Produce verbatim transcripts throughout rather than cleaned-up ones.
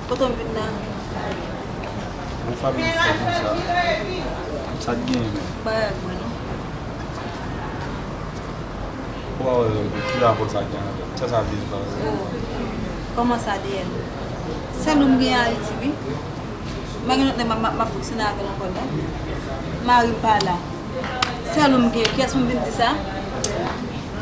Kote w vin la? Yon fanmi fò konsa. Sa t genyen menm? Bagay mwen non. Ou pa wè ki rapò sa gen avè m? Sa sa vle di pa wè? Oh. Kòman sa, D L? Sèl ou m gen Ayiti wi. M pa gen lòt nèg m ap, m ap fonksyone avè l ankò non. Mari m pa la. Sèl ou m gen, kiyès pou m vin di sa?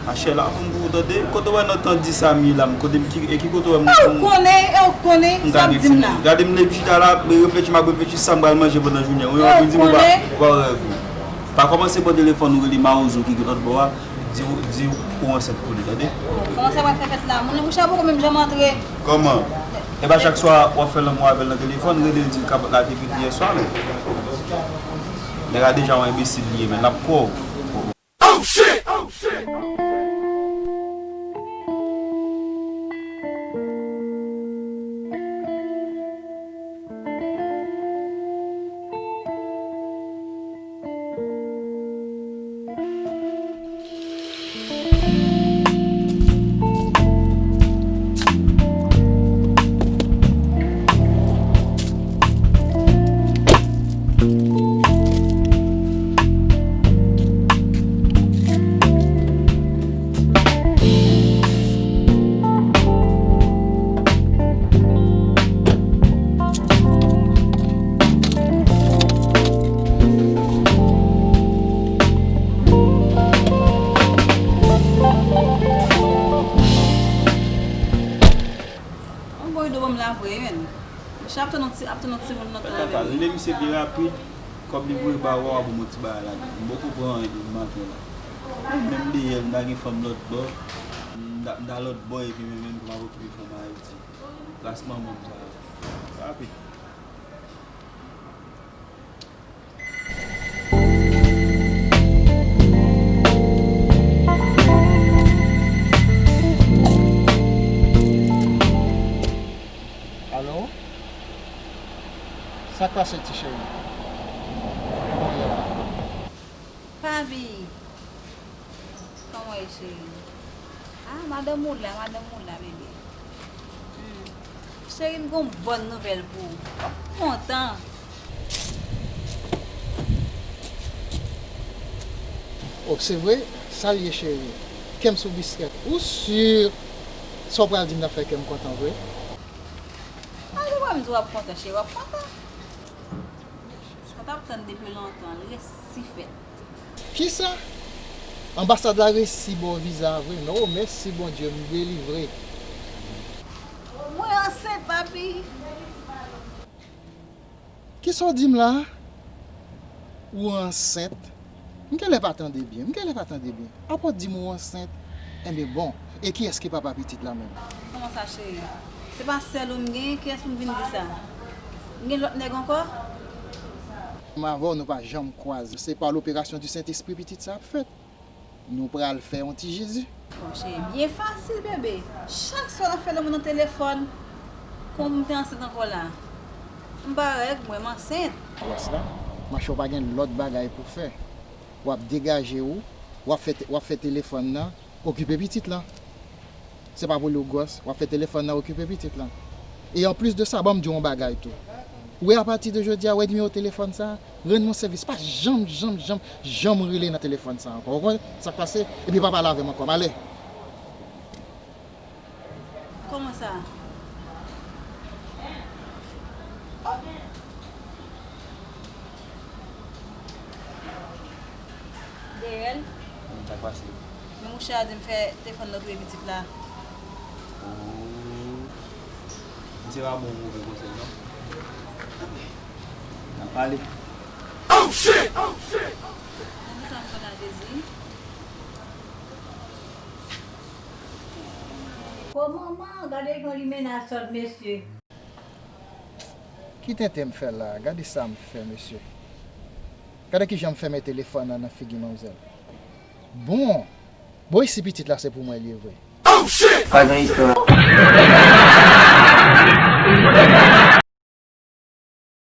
Achè la, fè m pou ou tande. Kote w wè nan tan di sa m ye la, m kote m ki, e ki kote w wè m. E w konnen, e w konnen, sa m di m la. Gade m lè m chita la, m reflechi, m ap reflechi sa m pral manje pandan jounen. Ou yon ap di m ou pa, ou pa wè rèv ou. Pa kòmanse pran telefòn ou rele mawozo ki lòt bò a, di, di ou ansent pou li, tande? Kòman sa pral fè fèt la? Moun nan mouche a poko menm janm antre. Kòman? E pa chak swa w ap fè lanmou avè l nan telefòn, rele l di l kapòt la te pete yè swa menm. Nèg la deja yon enbesil li ye, men l ap kwè w. Yon bon rido ban m la vre, wi, menn. Mesye ap tann yon ti, ap tann yon timoun nan tan avè m. Rele misye pi rapid, kòb li voye ba ou a, w a ban m yon ti bagay ladan. M poko pran anyen depi maten la. Menm dèyè, m ta gen fanm lòt bò. M ta, m ta lòt bò epi mwen menm pou m ap okipe fanm Ayiti. Plas manman m sa. Rapid. Alo? Sa k pase, ti cheri? Kòman w ye la? Papi, kòman w ye, cheri? Ah, madanm ou la, madanm ou la, bebe. Hmm. Cheri, m gon bòn nouvèl pou ou. W ap kontan. Oh, se vre? Sa l ye, cheri? Kè m sou biskèt. Ou si sa w pral di m nan fè kè m kontan vre? Ah, ou pa m di w ap kontan, cheri, w ap kontan. Sa w t ap tann depi lontan, l resi fèt. Kisa? Anbasad la resi ba w viza vre? Non, mèsi Bondye, m delivre. Mwen ansent, papi. Kisa w di m la? Ou ansent? M genlè pa tande byen, m genlè pa tande byen. Apa w di m ou ansent? Enben bon, e kiyès ki papa pitit la menm? Kòman sa, cheri? Se pa sèl ou m gen, kiyès pou m vin di sa? M gen lòt nèg ankò? M avè w, nou pa janm kwaze. Se pa loperasyon di Sentespri pitit sa ap fèt. Nou pral fè yon ti Jezi. Bon, cheri, byen fasil, bebe. Chak swa w ap fè lanmou nan telefòn, kòm m te ansent ankò la. M pa règ, mwen, m ansent. Gwòs la, mache w pa gen lòt bagay pou fè. W ap degaje w, w ap fè, w ap fè telefòn nan okipe pitit lan. Se pa pou li w gwòs, w ap fè telefòn nan okipe pitit lan. E anplis de sa, ban m di w yon bagay tou. Ou wè, apati de jodi a, w wè nimewo telefòn sa, rann mwen sèvis, pa janm, janm, janm, janm rele nan telefòn sa ankò. Ou konprann sa k pase? Epi pa pale avè m ankò, m ale. Kòman sa? Derèl? Sa k pase? Men mouche a di m fè telefòn nan touye pitit la. Oh. Misye pa ba w move konsèy, non? N ap pale. Oh, shit! Oh, shit! Nan ki sa m konn a Jezi? O manman, gade jan limena sòt, mesye. Ki tenten m fè la a? Gade sa m fè, mesye. Gade kijan m fèmen telefòn nan nan figi manmzèl. Bon! Bon, e si pitit la se pou mwen l ye vre? Oh, shit! Pa gen istwa.